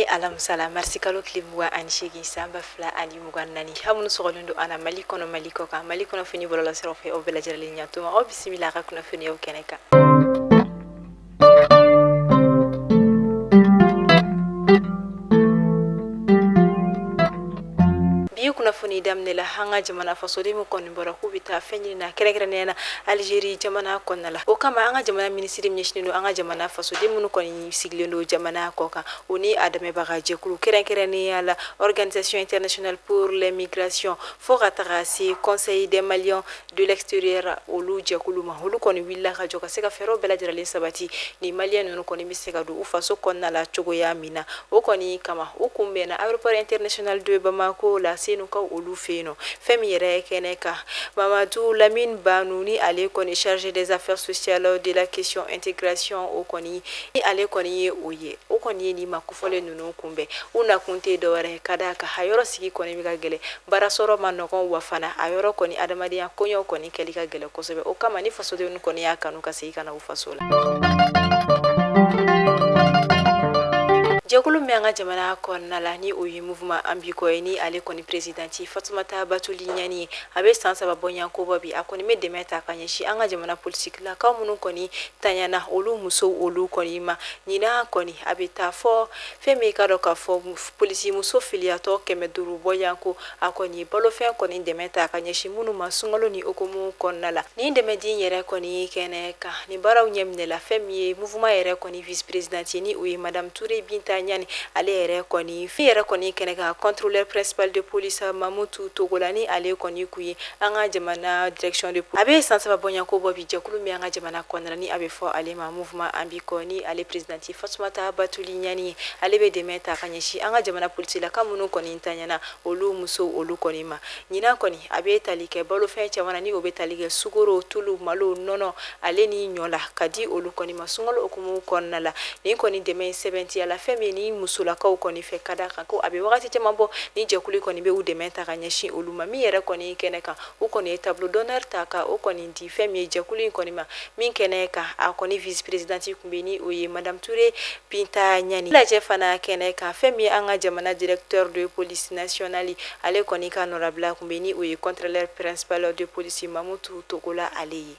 Alamisa la, marisi kalo tile 28, san 2024. Aw minnu sɔgɔlen don an na Mali kɔnɔ, Mali kɔ kan, Mali kunnafoni bɔlɔlɔsiraw fɛ, aw bɛɛ lajɛlen ɲantuma, aw bisimila a ka kunnafoniyaw kɛnɛ kan. Bi kunnafoni daminɛ la, an ka jamana fasoden min kɔni bɔra k'u bɛ taa fɛn ɲini na, kɛrɛnkɛrɛnnenya na Alizeri jamana kɔnɔna la. O kama, an ka jamana minisiri min ɲɛsinnen don an ka jamana fasoden minnu kɔni sigilen don jamana kɔ kan, o ni a dɛmɛbaga jɛkulu, kɛrɛnkɛrɛnnenya la Organisation internationale pour les migrations, fo ka taga se Conseil des Maliens de l'extérieur, olu jɛkulu ma, olu kɔni wulila ka jɔ ka se ka fɛɛrɛw bɛɛ lajɛlen sabati ni maliyɛn ninnu kɔni bɛ se ka don u faso kɔnɔna la cogoya min na. O kɔni kama, u kunbɛnna aéroport international de Bamako la, Senukaw olu fɛ yen nɔ. Fɛn min yɛrɛ kɛnɛ kan, Mamadu Lamine Banu, ni ale kɔni chargé des affaires sociales, de la question intégration, o kɔni ni ale kɔni ye o ye, o kɔni ye nin maa kofɔlen ninnu kunbɛn. U nakun tɛ dɔwɛrɛ ka d'a kan a yɔrɔ sigi kɔni bɛ ka gɛlɛn, baara sɔrɔ man nɔgɔn, wa fana a yɔrɔ kɔni adamadenya koɲɛw kɔni kɛli ka gɛlɛn kosɛbɛ. O kama, ni fasodenw kɔni y'a kanu ka segin ka na u faso la. Jɛkulu min an ka jamana kɔnɔna la, ni o ye Mouvement An B'i Kɔ ye, ni ale kɔni présidente Fatumata Batuli Ɲani ye, a bɛ san 3 bɔɲɔgɔnko bɔ bi, a kɔni bɛ dɛmɛ ta ka ɲɛsin an ka jamana polisikilakaw minnu kɔni tanyana, olu musow olu kɔni ma. Ɲinan kɔni, a bɛ taa fɔ fɛn min ka dɔn k'a fɔ polisi muso filiyatɔ 500 bɔɲɔgɔnko, a kɔni balofɛn kɔni dɛmɛ ta ka ɲɛsin minnu ma sunkalo ni hukumu kɔnɔna la. Nin dɛmɛdi yɛrɛ kɔni kɛnɛ kan, nin baaraw ɲɛminɛla fɛn min ye mouvement yɛrɛ kɔni vice présidente ye, ni o ye madame Ture Binta Ɲani, ale yɛrɛ kɔni fɛn yɛrɛ kɔni kɛnɛ kan, contrôleur principal de police Mamutu Togola, ni ale kɔni kun ye an ka jamana direction de. A bɛ san 3 bɔɲɔgɔnko bɔ bi, jɛkulu min an ka jamana kɔnɔna, ni a bɛ fɔ ale ma Mouvement An B'i Kɔ, ni ale présidente Fatumata Batuli Ɲani ye, ale bɛ dɛmɛ ta ka ɲɛsin an ka jamana polisilaka minnu kɔni tanyana, olu musow olu kɔni ma. Ɲinan kɔni, a bɛ tali kɛ balofɛn caman na, ni o bɛ tali kɛ sukaro, tulu, malo, nɔnɔ, ale ni ɲɔ la, ka di olu kɔni ma sunkalo hukumu kɔnɔna la. Nin kɔni dɛmɛ sɛbɛntiya la fɛn min ni musolakaw kɔni fɛ, ka d'a kan ko a bɛ wagati caman bɔ ni jɛkulu kɔni bɛ u dɛmɛ ta ka ɲɛsin olu ma. Min yɛrɛ kɔni kɛnɛ kan, u kɔni ye tableau d'honneur ta ka o kɔni di fɛn min ye jɛkulu in kɔni ma. Min kɛnɛ kan, a kɔni vice présidente tun bɛ, ni o ye madame Ture Binta Ɲani. Lajɛ fana kɛnɛ kan, fɛn min ye an ka jamana directeur de police nationale, ale kɔni ka nɔrabila tun bɛ, ni o ye contrôleur principal de police Mamutu Togola ale ye.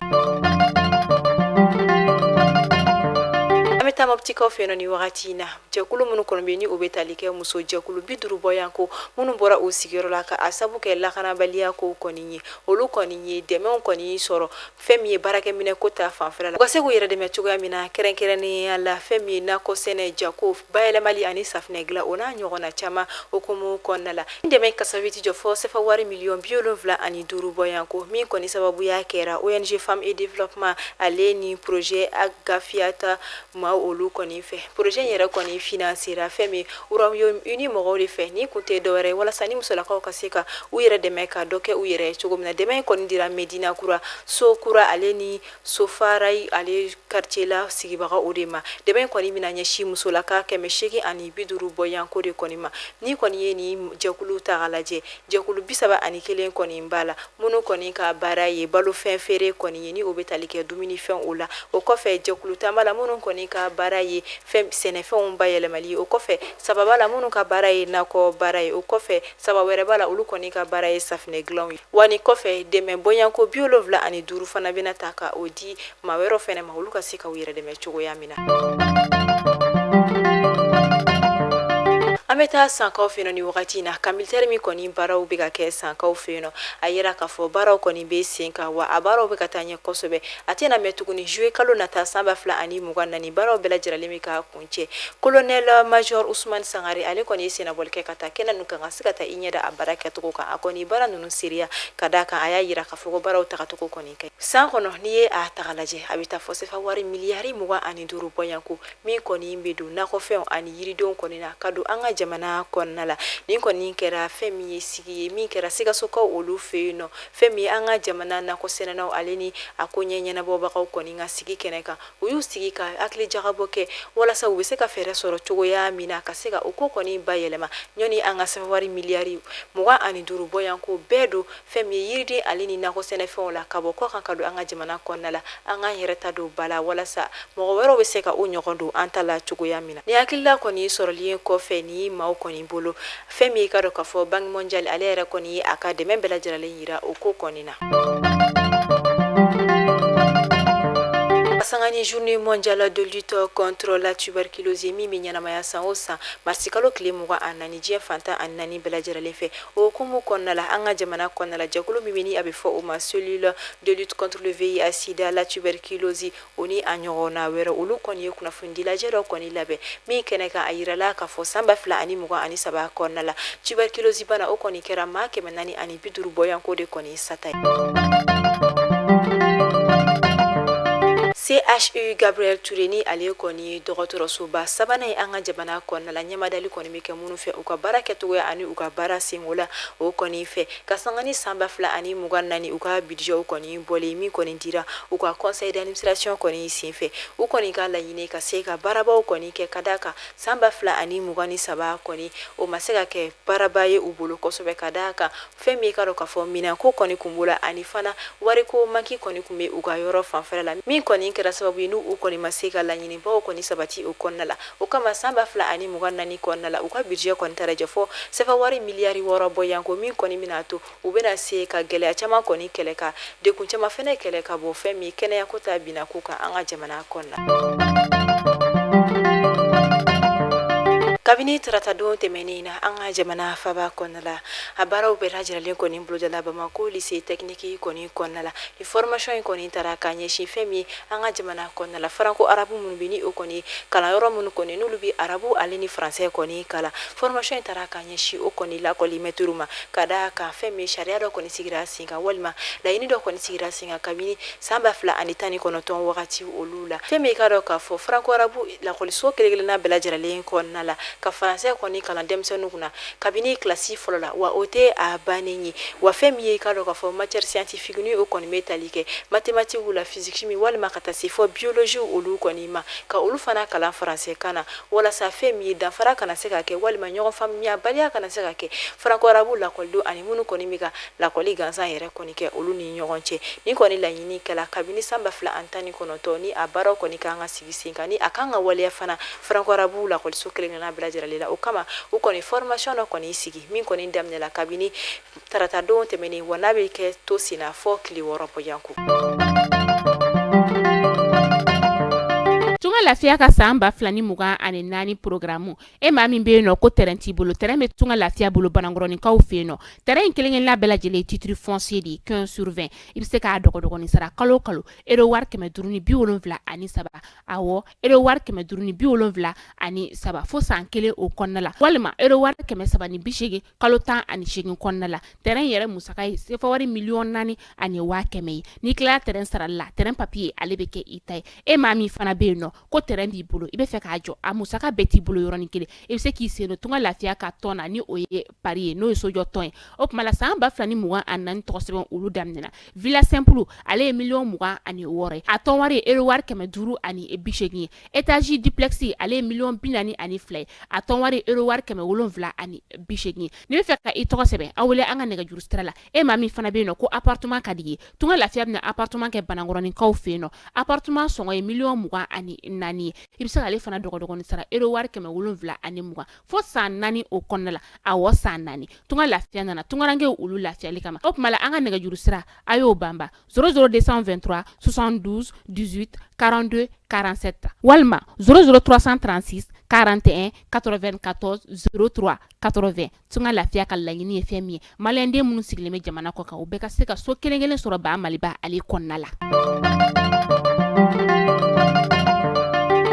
An bɛ taa Moptikaw fɛ yen nɔ ni wagati in na. Jɛkulu minnu kɔni bɛ, ni o bɛ tali kɛ muso jɛkulu 50 bɔyanko minnu bɔra u sigiyɔrɔ la ka a sabu kɛ lakanabaliya ko kɔni ye, olu kɔni ye dɛmɛw kɔni sɔrɔ fɛn min ye baarakɛminɛ ko ta fanfɛla la, u ka se k'u yɛrɛ dɛmɛ cogoya min na, kɛrɛnkɛrɛnnenya la fɛn min ye nakɔ sɛnɛ, jago, bayɛlɛmali ani safinɛ dilan, o n'a ɲɔgɔnna caman hukumu kɔnɔna la. Nin dɛmɛ kasabi tɛ jɔ fɔ sefa wari miliyɔn 75 bɔyanko, min kɔni sababuya kɛra ONG Femmes et Développement ale ni projet Agafiata maa olu kɔni fɛ. Projet in yɛrɛ kɔni financera fɛn min Royaume-Uni mɔgɔw de fɛ. Nin kun tɛ dɔwɛrɛ ye walasa ni musolakaw ka se ka u yɛrɛ dɛmɛ ka dɔ kɛ u yɛrɛ ye cogo min na. Dɛmɛ in kɔni dira Medina Kura, So Kura ale ni Sofarayi ale quartier la sigibaga o de ma. Dɛmɛ in kɔni bɛna ɲɛsin musolaka 850 bɔyanko de kɔni ma. Ni kɔni ye nin jɛkulu ta k'a lajɛ, jɛkulu 31 kɔni b'a la, minnu kɔni ka baara ye balofɛn feere kɔni ye, ni o bɛ tali kɛ dumunifɛn o la. O kɔfɛ, jɛkulu 10 b'a la minnu kɔni ka baara ye fɛn sɛnɛfɛnw bayɛlɛmali ye. O kɔfɛ, 3 b'a la minnu ka baara ye nakɔ baara ye. O kɔfɛ, 3 wɛrɛ b'a la, olu kɔni ka baara ye safinɛ dilanw ye. Wa nin kɔfɛ, dɛmɛ bɔyanko 75 fana bɛna ta ka o di maa wɛrɛw fana ma, olu ka se ka u yɛrɛ dɛmɛ cogoya min na. An bɛ taa Sankaw fɛ yen ni wagati in na. Camp militaire min kɔni baaraw bɛ ka kɛ Sankaw fɛ yen nɔ, a yira k'a fɔ baaraw kɔni bɛ sen kan, wa a baaraw bɛ ka taa ɲɛ kosɛbɛ. A tɛna mɛn tuguni, juillet kalo nata san 2024, baaraw bɛɛ lajɛlen bɛ ka kuncɛ. Colonel major Usumani Sangare, ale kɔni ye sennabɔli kɛ ka taa kɛnɛ ninnu kan ka se ka taa i ɲɛ da a baara kɛcogo kan. A kɔni baara ninnu seereya, ka d'a kan a y'a yira k'a fɔ ko baaraw tagacogo kɔni kɛ san kɔnɔ, n'i ye a ta k'a lajɛ, a bɛ taa fɔ sefa wari miliyari 25 bɔyanko, min kɔni bɛ don nakɔfɛnw ani yiridenw kɔni na ka don an ka jamana. jamana kɔnɔna la. Nin kɔni kɛra fɛn min ye sigi ye min kɛra Sikasokaw olu fɛ yen nɔ, fɛn min ye an ka jamana nakɔsɛnɛnaw ale ni a ko ɲɛ ɲɛnabɔbagaw kɔni ka sigi kɛnɛ kan. U y'u sigi ka hakili jagabɔ kɛ walasa u bɛ se ka fɛɛrɛ sɔrɔ cogoya min na ka se ka o ko kɔni bayɛlɛma ɲɔni an ka sefawari miliyari 25 bɔyanko bɛɛ don fɛn min ye yiriden ale ni nakɔ sɛnɛfɛnw la ka bɔ kɔkan ka don an ka jamana kɔnɔna la, an k'an yɛrɛ ta don ba la walasa mɔgɔ wɛrɛw bɛ se ka o ɲɔgɔn don an ta la cogoya min na. Ni hakilila kɔni sɔrɔli kɔfɛ ni maaw kɔni bolo, fɛn min i k'a dɔn k'a fɔ Banque mondiale ale yɛrɛ kɔni ye a ka dɛmɛ bɛɛ lajɛlen yira o ko kɔni na. Sanga ni journée mondiale de lutte contre la tuberculose min bɛ ɲɛnamaya san o san marisikalo tile 24 diɲɛ fan 14 bɛɛ lajɛlen fɛ, o hukumu kɔnɔna la, an ka jamana kɔnɔna la, jɛkulu min bɛ ni a bɛ fɔ o ma cellule de lutte contre le VIH sida la tuberculose o ni a ɲɔgɔnna wɛrɛ, olu kɔni ye kunnafonidi lajɛ dɔ kɔni labɛn min kɛnɛ kan, a yirala k'a fɔ san 2023 kɔnɔna la, tuberculose bana o kɔni kɛra maa 450 bɔyanko de kɔni sata ye. CHU Gabriel Touré ni ale kɔni ye dɔgɔtɔrɔsoba sabanan ye an ka jamana kɔnɔna la, ɲɛmadali kɔni bɛ kɛ minnu fɛ u ka baara kɛcogoya ani u ka baara senko la o kɔni fɛ, ka sanga ni san 2024 u ka budget kɔni bɔlen min kɔni dira u ka conseil d'administration kɔni senfɛ, u kɔni ka laɲini ka se ka baarabaw kɔni kɛ, ka d'a kan san 2023 kɔni o ma se ka kɛ baaraba ye u bolo kosɛbɛ, ka d'a kan fɛn min k'a dɔn k'a fɔ minɛnko kɔni kun b'o la ani fana wariko manque kɔni kun bɛ u ka yɔrɔ fanfɛla la, min kɔni kɛra sababu ye n'u kɔni ma se ka laɲinibaw kɔni sabati o kɔnɔna la. O kama san 2024 kɔnɔna la, u ka budget kɔni taara jɔ fɔ sefa wari miliyari 6 bɔyanko, min kɔni bɛna to u bɛna se ka gɛlɛya caman kɔni kɛlɛ, ka degun caman fɛnɛ kɛlɛ ka bɔ fɛn min kɛnɛyako ta binna ko kan an ka jamana kɔnɔna. Kabini taratadon tɛmɛnen na, an ka jamana faba kɔnɔna la, a baaraw bɛɛ lajɛlen kɔni bolodala Bamakɔ lycée technique kɔni kɔnɔna la. Ni formation in kɔni taara ka ɲɛsin fɛn min an ka jamana kɔnɔna la, franco arabe minnu bɛ ni o kɔni kalanyɔrɔ minnu kɔni n'olu bɛ arabu ale ni français kɔni kalan, formation in taara ka ɲɛsin o kɔni lakɔli mɛtiriw ma, ka d'a kan fɛn min sariya dɔ kɔni sigira sen kan walima laɲini dɔ kɔni sigira sen kan kabini san 2019 wagati olu la. Fɛn min i k'a dɔn k'a fɔ franco arabe lakɔliso kelen-kelenna bɛɛ lajɛlen kɔnɔna la, ka français kɔni kalan denmisɛnninw kunna kabini kilasi fɔlɔ la, wa o tɛ a bannen ye. Wa fɛn min ye i k'a dɔn k'a fɔ matière scientifique ni o kɔni bɛ tali kɛ mathématique la, physique, chimie walima ka taa se fɔ biologie olu kɔni ma, ka olu fana kalan français kan na, walasa fɛn min ye danfara kana se ka kɛ walima ɲɔgɔn faamuyabaliya kana se ka kɛ franco arabe lakɔlidenw ani minnu kɔni bɛ ka lakɔli gansan yɛrɛ kɔni kɛ olu ni ɲɔgɔn cɛ. Nin kɔni laɲini kɛla kabini san 2019 ni a baaraw kɔni kan ka sigi sen kan, ni a kan ka waleya fana franco arabe lakɔliso kelen-kelenna bɛɛ lajɛlen la. O kama u kɔni formation dɔ kɔni sigi min kɔni daminɛla kabini taratadon tɛmɛnen, wa n'a bɛ kɛ to senna fɔ tile 6 bɔyanko. Tunga Lafiya ka san 2024 programme, e maa min bɛ yen nɔ ko terrain t'i bolo, terrain bɛ Tunga Lafiya bolo Banankɔrɔninkaw fɛ yen nɔ. Terrain in kelen-kelenna bɛɛ lajɛlen ye titre foncier de ye, 15 sur 20. I bɛ se k'a dɔgɔdɔgɔnin sara kalo o kalo euro wari 573, awɔ, euro wari 573 fo san kelen o kɔnɔna la, walima euro wari 380 kalo 18 kɔnɔna la. Terrain yɛrɛ musaka ye sefa wari 4,1 million ye. N'i tilala terrain sarali la, terrain papier ale bɛ kɛ i ta ye. E maa min fana bɛ yen nɔ ko terrain b'i bolo, i bɛ fɛ k'a jɔ, a musaka bɛɛ t'i bolo yɔrɔnin kelen, i bɛ se k'i sen don Tunga Lafiya ka tɔn na, ni o ye pari ye, n'o ye sojɔ tɔn ye. O tuma la san 2024 tɔgɔ sɛbɛn olu daminɛna. Villa simple ale ye 26 million ye, a tɔn wari ye euro wari 580 ye. Étage duplex ale ye 42 million ye, a tɔn wari euro wari 780 ye. N'i bɛ fɛ ka i tɔgɔ sɛbɛn, aw wele an ka nɛgɛjuru sira la. E maa min fana bɛ yen nɔ ko appartement ka di ye, Tunga Lafiya bɛna appartement kɛ Banankɔrɔninkaw fɛ yen nɔ. Appartement sɔngɔ ye 24 million ye. I bɛ se k'ale fana dɔgɔdɔgɔnin sara euro wari 720 fo san 4 o kɔnɔna la. Awɔ, san 4. Tunga Lafiya nana tungarankew olu lafiyali kama. O tuma la an ka nɛgɛjuru sira, a y'o banba: 00 223 72 18 42 47 walima 00 336 41 94 03 80. Tunga Lafiya ka laɲini ye fɛn min ye, maliyɛnden minnu sigilen bɛ jamana kɔ kan, u bɛɛ ka se ka so kelen kelen sɔrɔ ba Maliba ale kɔnɔna la.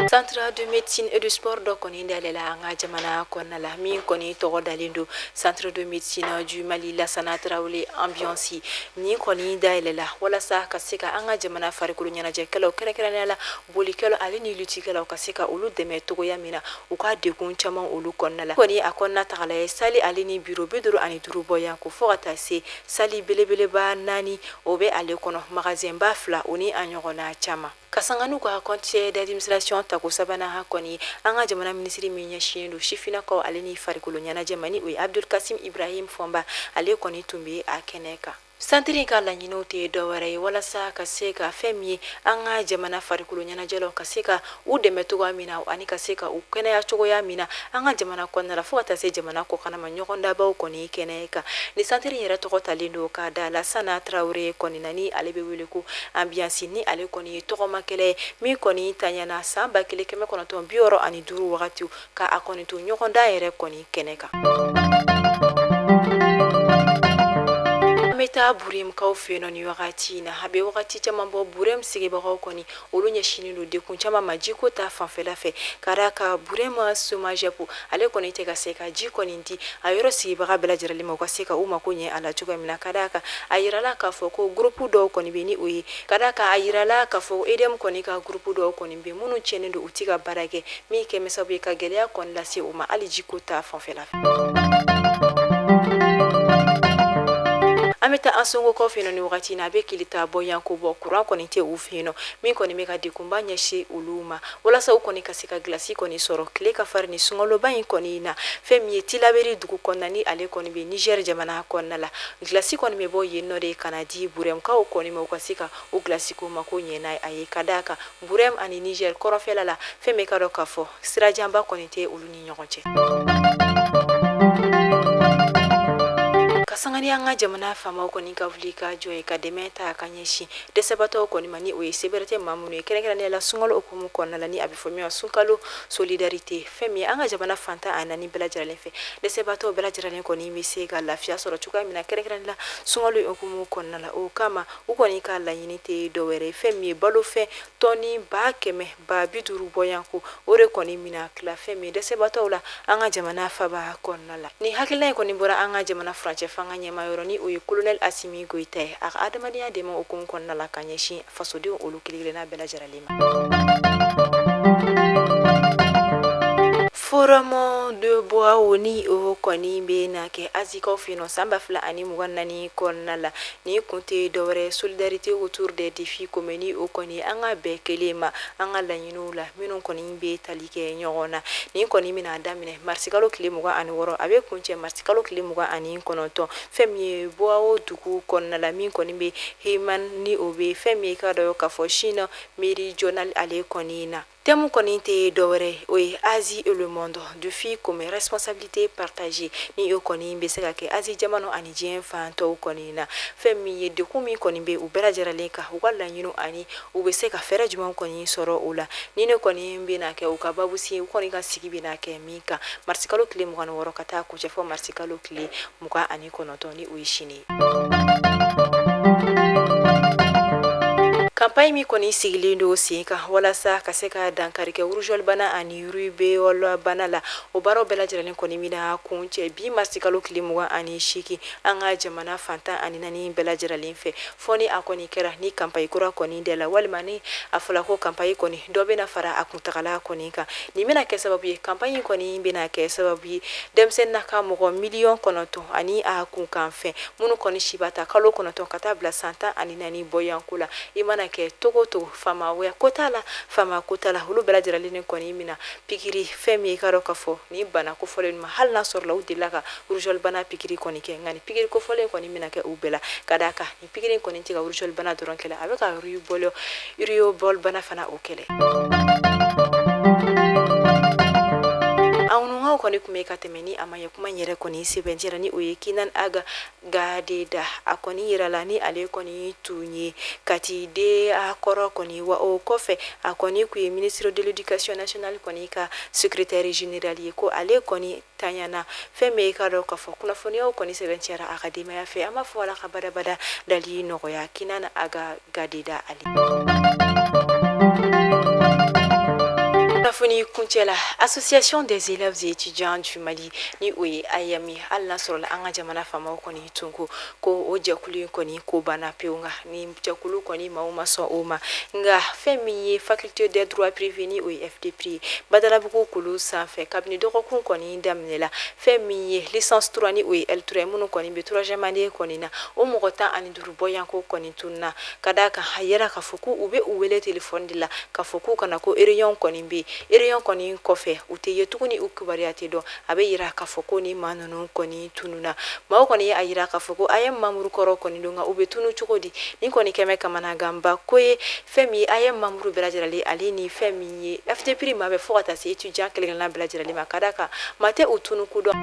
Centre de médecine et du sport dɔ kɔni dayɛlɛla an ka jamana kɔnɔna la, min kɔni tɔgɔ dalen don Centre de médecine du Mali Lasana Tarawele Ambiance. Nin kɔni dayɛlɛla walasa ka se ka an ka jamana farikolo ɲɛnajɛkɛlaw, kɛrɛnkɛrɛnnenya la bolikɛlaw ale ni luttikɛlaw, ka se ka olu dɛmɛ cogoya min na u ka degun caman olu kɔnɔna la. Kɔni a kɔnɔna tagala ye salle ale ni bureau 55 bɔ yan ko fo ka taa se salle belebeleba naani, o bɛ ale kɔnɔ, magasinba fila, o ni a ɲɔgɔnna caman. Ka sanga n'u ka conseil d'administration tako sabanan kɔni, an ka jamana minisiri min ɲɛsinnen don sifinnakaw ale ni farikolo ɲɛnajɛ ma, ni o ye Abdul Kasim Ibrahim Fɔnba, ale kɔni tun bɛ a kɛnɛ kan. Santiri in ka laɲiniw tɛ dɔwɛrɛ ye walasa ka se ka fɛn min ye an ka jamana farikolo ɲɛnajɛlaw, ka se ka u dɛmɛ cogoya min na ani ka se ka u kɛnɛya cogoya min na an ka jamana kɔnɔna la, fo ka taa se jamana kɔkanna ma ɲɔgɔndanbaw kɔni kɛnɛ kan. Ni santiri yɛrɛ tɔgɔ talen don ka da Lasana Tarawele kɔni na, ni ale bɛ wele ko Ambiance, ni ale kɔni ye tɔgɔmakɛla ye min kɔni tanyana san 1965 wagati ka a kɔni to ɲɔgɔndan yɛrɛ kɔni kɛnɛ kan. An bɛ taa Buremkaw fɛ yen nɔ nin wagati in na. A bɛ wagati caman bɔ, Burem sigibagaw kɔni olu ɲɛsinnen don degun caman ma jiko ta fanfɛla fɛ, ka d'a kan Burem SOMAGEP ale kɔni tɛ ka se ka ji kɔni di a yɔrɔ sigibaga bɛɛ lajɛlen ma, u ka se ka u mako ɲɛ a la cogoya min na. Ka d'a kan a yirala k'a fɔ ko groupe dɔw kɔni bɛ, ni o ye ka d'a kan a yirala k'a fɔ EDM kɔni ka groupe dɔw kɔni bɛ minnu tiɲɛnen don, u tɛ ka baara kɛ, min kɛ sababu ye ka gɛlɛya kɔni lase u ma hali jiko ta fanfɛla fɛ. An bɛ taa Ansongokaw fɛ yen nɔ nin wagati in na. A bɛ tile tan bɔ yan ko bɔ, kuran kɔni tɛ u fɛ yen nɔ, min kɔni bɛ ka degunba ɲɛsin olu ma walasa u kɔni ka se ka gilasi kɔni sɔrɔ tile ka farin ni sunkaloba in kɔni na. Fɛn min ye Tilaberi dugu kɔnɔna, ni ale kɔni bɛ Niger jamana kɔnɔna la, gilasi kɔni bɛ bɔ yen nɔ de ka na di Burɛmkaw kɔni ma, u ka se ka o gilasi ko mako ɲɛ n'a ye. Ka d'a kan Burɛm ani Niger kɔrɔnfɛla la, fɛn min ka dɔn k'a fɔ sirajanba kɔni tɛ olu ni ɲɔgɔn cɛ. Ka sanga ni an ka jamana faamaw kɔni ka wuli ka jɔ ye ka dɛmɛ ta ka ɲɛsin dɛsɛbatɔw kɔni ma, ni o ye se bɛrɛ tɛ maa minnu ye, kɛrɛnkɛrɛnnenya la sunkalo hukumu kɔnɔna la, ni a bɛ fɔ min ma sunkalo solidarité, fɛn min ye an ka jamana fan 14 bɛɛ lajɛlen fɛ, dɛsɛbatɔw bɛɛ lajɛlen kɔni bɛ se ka lafiya sɔrɔ cogoya min na, kɛrɛnkɛrɛnnenya la sunkalo hukumu kɔnɔna la. O kama u kɔni ka laɲini tɛ dɔwɛrɛ ye fɛn min ye balofɛn tɔni 100 150 bɔyanko, o de kɔni bɛna tila fɛn min dɛsɛbatɔw la an ka jamana faba kɔnɔna la. Ni hakilina in kɔni bɔra an ka jamana furancɛ fanga ɲɛmaa yɔrɔ, ni o ye kolonɛli Asimi Goyita ye, a ka adamadenya dɛmɛ hukumu kɔnɔna la ka ɲɛsin fasodenw olu kelen-kelenna bɛɛ lajɛlen ma. Forum de Boao, ni o kɔni bɛ na kɛ Azikaw fɛ yen nɔ san 2024 kɔnɔna la, nin kun tɛ dɔwɛrɛ solidarité autour des défis communs, ni o kɔni an ka bɛɛ kelen ma an ka laɲiniw la minnu kɔni bɛ tali kɛ ɲɔgɔn na. Nin kɔni bɛna daminɛ marisikalo tile 26, a bɛ kuncɛ marisikalo tile 29, fɛn min ye Boao dugu kɔnɔna la, min kɔni bɛ Hainan, ni o bɛ fɛn min ye ka dɔn k'a fɔ Chine méridionale ale kɔni na. Thème kɔni tɛ dɔwɛrɛ, o ye Asie et le monde, défis communs, responsabilité partagée, ni o kɔni bɛ se ka kɛ Asie jamana ani diɲɛ fan tɔw kɔni na. Fɛn min ye degun min kɔni bɛ u bɛɛ lajɛlen kan, u ka laɲiniw ani u bɛ se ka fɛɛrɛ jumɛn kɔni sɔrɔ o la, ni ne kɔni bɛna kɛ u ka babusen, u kɔni ka sigi bɛna kɛ min kan marisikalo tile 26 ka taa kuncɛ fɔ marisikalo tile 29, ni o ye sini ye. Campagne min kɔni sigilen don sen kan walasa ka se ka dankari kɛ rougeole bana ani rubéole bana la, o baaraw bɛɛ lajɛlen kɔni bɛna kuncɛ bi marisikalo tile 28 an ka jamana fan 14 bɛɛ lajɛlen fɛ, fɔ ni a kɔni kɛra ni campagne kura kɔni de la, walima ni a fɔla ko campagne kɔni dɔ bɛna fara a kuntagala kɔni kan. Nin bɛna kɛ sababu ye, campagne kɔni bɛna kɛ sababu ye denmisɛnnin ka mɔgɔ 9 miliyɔn ani a kunkanfɛn minnu kɔni si b'a ta kalo 9 ka taa bila san 14 bɔyanko la. I mana kɛ togo togo, faamaya ko t'a la, faama ko t'a la, olu bɛɛ lajɛlen kɔni bɛna pikiri fɛn min ye ka dɔn k'a fɔ nin bana kofɔlen ma, hali n'a sɔrɔla u delila ka rougeole bana pikiri kɔni kɛ. Nka nin pikiri kofɔlen kɔni bɛna kɛ u bɛɛ la, ka d'a kan nin pikiri kɔni tɛ ka rougeole bana dɔrɔn kɛlɛ, a bɛ ka rubéole bana fana o kɛlɛ. Anw kɔni tun bɛ ka tɛmɛ ni a ma ye kuma yɛrɛ kɔni sɛbɛntiyara, ni o ye Kinan Ag Gadeda. A kɔni yirala ni ale kɔni tun ye Kati DA kɔrɔ kɔni wa, o kɔfɛ a kɔni tun ye ministre de l'éducation nationale kɔni ka secrétaire général ye, ko ale kɔni tanyana. Fɛn min ye ka dɔn k'a fɔ kunnafoniyaw kɔni sɛbɛntiyara a ka denbaya fɛ, an b'a fɔ Ala ka badabada dali nɔgɔya Kinan Ag Gadeda ale. Kunnafoni. Kunnafoni kuncɛ la, Association des élèves et étudiants du Mali, ni o ye AEEM ye, hali n'a sɔrɔla an ka jamana faamaw kɔni tun ko ko o jɛkulu in kɔni ko banna pewu, nka ni jɛkulu kɔni maaw ma sɔn o ma. Nka fɛn min ye faculté des droits privés, ni o ye FDP ye, Badalabugu kulu sanfɛ, kabini dɔgɔkun kɔni daminɛla, fɛn min ye licence 3, ni o ye L3 ye, minnu kɔni bɛ troisième année kɔni na, o mɔgɔ 15 bɔyanko kɔni tununna, ka d'a kan a yira k'a fɔ ko u bɛ u wele téléphone de la k'a fɔ k'u ka na, ko réunion kɔni bɛ yen. Réunion kɔni kɔfɛ, u tɛ ye tuguni, u kibaruya tɛ dɔn. A bɛ yira k'a fɔ ko ni maa ninnu kɔni tununna. Maaw kɔni ye a yira k'a fɔ ko AEEM membre kɔrɔ kɔni don, nka u bɛ tunu cogo di? Nin kɔni kɛmɛ kamanaganba ko ye. Fɛn min ye AEEM membre bɛɛ lajɛlen, ale ni fɛn min ye FDPRI maa bɛɛ, fo ka taa se étudiant kelen-kelenna bɛɛ lajɛlen ma, ka d'a kan maa tɛ u tunu kun dɔn.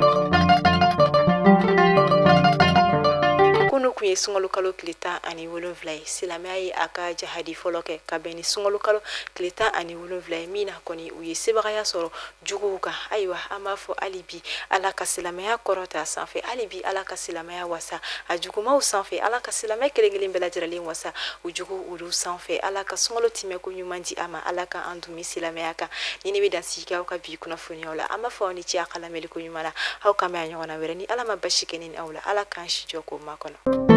Kunu kun ye sunkalo kalo tile 17 ye. Silamɛya ye a ka jahadi fɔlɔ kɛ ka bɛn ni sunkalo kalo tile 17 ye, min na kɔni u ye sebagaya sɔrɔ juguw kan. Ayiwa, an b'a fɔ hali bi, Ala ka silamɛya kɔrɔta sanfɛ. Hali bi, Ala ka silamɛya wasa a jugumaw sanfɛ. Ala ka silamɛ kelen kelen bɛɛ lajɛlen wasa u jugu olu sanfɛ. Ala ka sunkalo timɛ ko ɲuman di a ma. Ala ka an dumi silamɛya kan. Ni ne bɛ dan sigi aw ka bi kunnafoniyaw la, an b'a fɔ aw ni ce a ka lamɛnli ko ɲuman na. Aw k'an bɛn a ɲɔgɔnna wɛrɛ, ni Ala ma basi kɛ ne ni aw la. Ala k'an si jɔ k'o makɔnɔ.